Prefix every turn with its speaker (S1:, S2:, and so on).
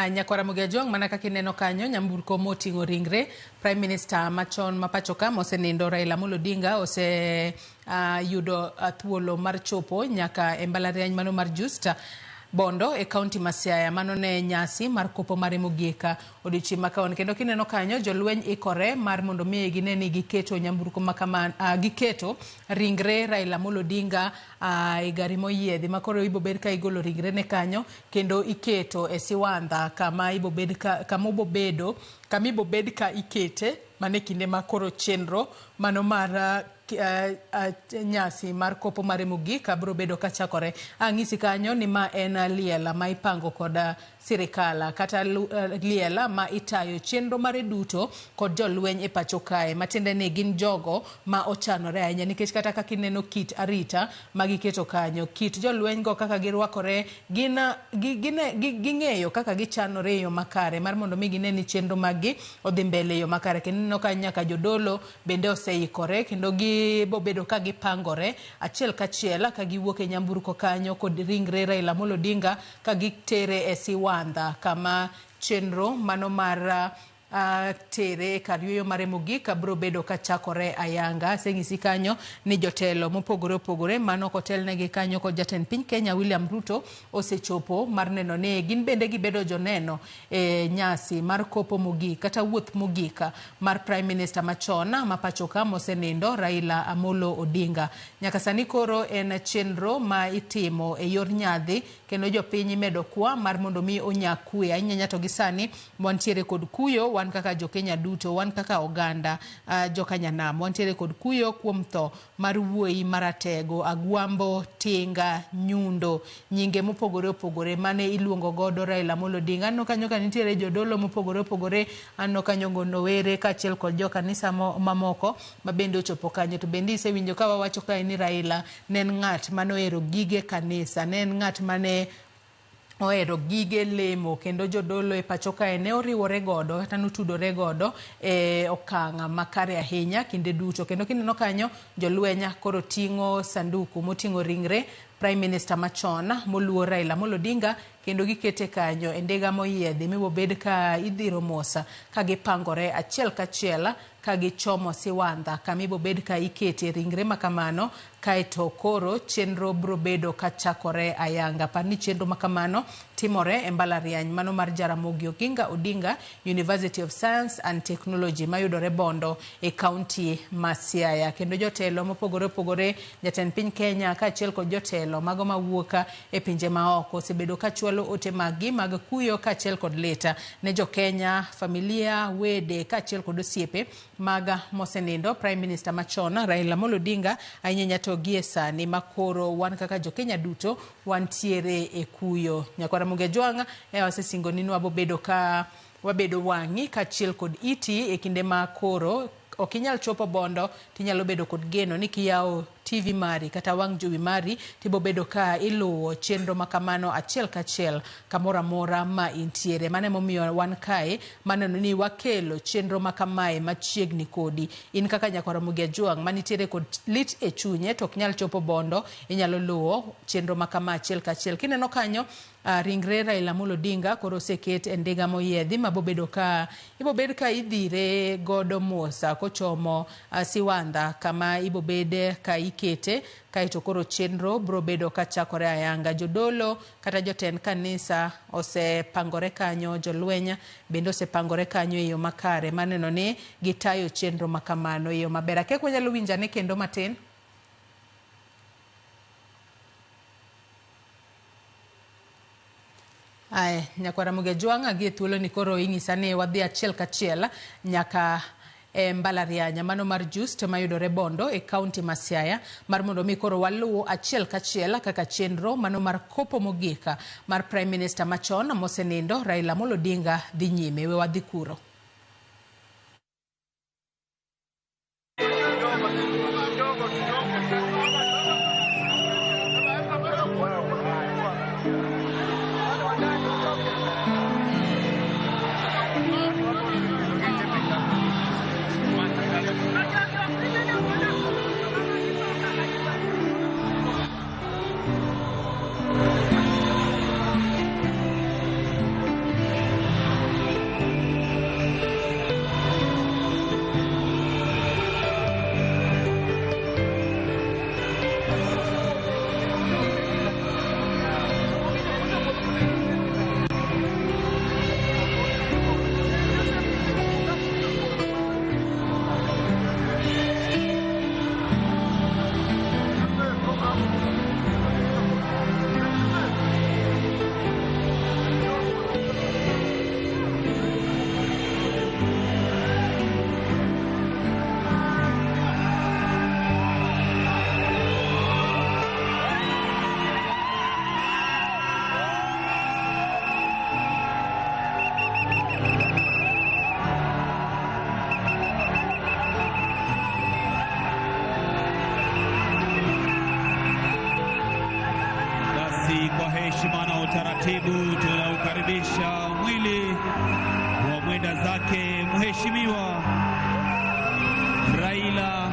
S1: Nyakwara Ramogi Ajwang', mana kaka ineno kanyo, nyamburko moting'o ringre Prime Minister machon ma pacho ka mosenindo Raila Amolo Odinga ose yudo thuolo mar chopo nyaka e mbalariany mano mar Justa Bondo e kaunti ma Siaya. Mano ne nyasi mar kopo mare mogik odiochieng' ma kawuono. Kendo kineno kanyo, jolweny ikore mar mondo mi gine ni giketo nyamburko ma kama, giketo ringre Raila Amolo Odinga e gari moyiedhi ma koro ibo bed ka igolo ringre ne kanyo kendo iketo e siwandha kama ibo bed ka, kama obo bedo, kama ibo bed ka ikete mane kinde ma koro chenro mano mar nyasi mar kopo mare mogik biro bedo kachakore. Ang'isi kanyo ni ma en liel ma ipango kod sirikal kata liel ma itayo chenro mare duto kod jolweny e pacho kae, matiende ni gin jogo ma ochanore ahinya nikech kata kaka ineno kit arita ma giketo kanyo, kit jolweny go kaka girwakore, ging'eyo kaka gichanore e yo makare mar mondo mi gine ni chenro mag gi odhi mbele e yo makare. Kendo ineno ka nyaka jodolo bende oseikore kendo gibobedo ka gipangore achiel kachiel ka giwuok e nyamburko kanyo kod ringre Raila Amolo Odinga ka gitere e siwandha kama chenro mano mar tere e kar yueyo mare mogik biro bedo kachakore ayanga. Aseng'isi kanyo ni jotelo mopogore opogore mano kotelnegi kanyo kod jatend piny Kenya William Ruto osechopo mar neno ni gin bende gibedo joneno e nyasi mar kopo mogik kata wuoth mogik mar Prime Minister machon ma pacho ka mosenindo Raila Amolo Odinga. Nyaka sani koro en chenro ma itimo e yor nyadhi kendo jopiny imedo kwa mar mondo mi onya kwe ahinya to gi sani wantiere kod kuyo, wan kaka jokenya duto, wan kaka oganda jokanyanam wantiere kod kuyo kuom tho mar wuoyi maratego Agwambo Tinga Nyundo, nyinge mopogore opogore mane iluongo godo Raila Amolo Odinga. Aneno kanyo ka nitiere jodolo mopogore opogore, aneno kanyo Nowere kaachiel kod jokanisa mamoko ma bende ochopo kanyo. To bende isewinjo ka wawacho kae ni Raila ne en ng'at manohero gige kanisa, ne en ng'at mane ohero gige lemo kendo jodolo e pacho kae ne oriwore godo kata notudore godo e okang' makare ahinya kinde duto. Kendo kineno kanyo jolweny koro ting'o sanduku moting'o ringre Prime Minister machon moluor Raila Amolo Odinga kendo gikete kanyo e ndiga moyiedhi mibobed ka idhiro mos ka gipangore achiel kachiel ka gichomo siwandha kama ibobed ka ikete ringre makamano. Kaeto koro chenro biro bedo kachakore ayanga. Par ni chenro makamano timore e mbalariany mano mar Jaramogi Oginga Odinga University of Science and Technology mayudore Bondo e kaunti ma Siaya. Kendo jotelo mopogore opogore, jatend piny Kenya kaachiel kod jotelo mago mawuok e pinje maoko osebedo kachwalo ote maggi mag kuyo kaachiel kod lit ne jokenya, familia, wede kaachiel kod osiepe mag mosenindo Prime Minister machon Raila Amolo Odinga, ahinya to gie sani makoro wan kaka jokenya duto wantiere e kuyo. Nyakwara Ramogi Ajwang' e wasesingo ni nwabobedo ka wabedo wang'i kaachiel kod iti e kinde ma koro ok inyal chopo Bondo, tinyalo bedo kod geno ni kiyawo TV mari kata wang' jowi mari tibobedo ka iluwo chenro makamano achiel kachiel kamoro amora ma intiere. Mano emomiyo wan kae maneno ni wakelo chenro makamae machiegni kodi. In kaka nyakwar Ramogi Ajwang' manitiere kod lit e chunye to ok nyal chopo Bondo, inyalo luwo chenro makama achiel kachiel. Kineno kanyo ringre Raila Amolo Odinga koro oseket e ndiga moyiedhi mabobedo ka ibobed ka idhire godo mos kochomo siwandha kama ibobed ka ikete. Kaeto koro chenro biro bedo kachakore ayanga. Jodolo kata jotend kanisa osepangore kanyo, jolweny bende osepangore kanyo e yo makare maneno ni gitayo chenro makamano e yo maber. Akia kwanyalo winjo ane kendo matin. Ae, nyakwar Ramogi Ajwang' gie thuolo ni koro inyisa ni wadhi achiel kachiel nyaka e mbalariany mano mar Just mayudore Bondo e kaunti ma Siaya mar mondo mi koro waluw achiel kachiel kaka chenro mano mar kopo mogik mar Prime Minister machon mosenindo Raila Amolo Odinga dhi nyime. We wadhi kuro.
S2: heshima na utaratibu tunaukaribisha mwili wa mwenda zake Mheshimiwa Raila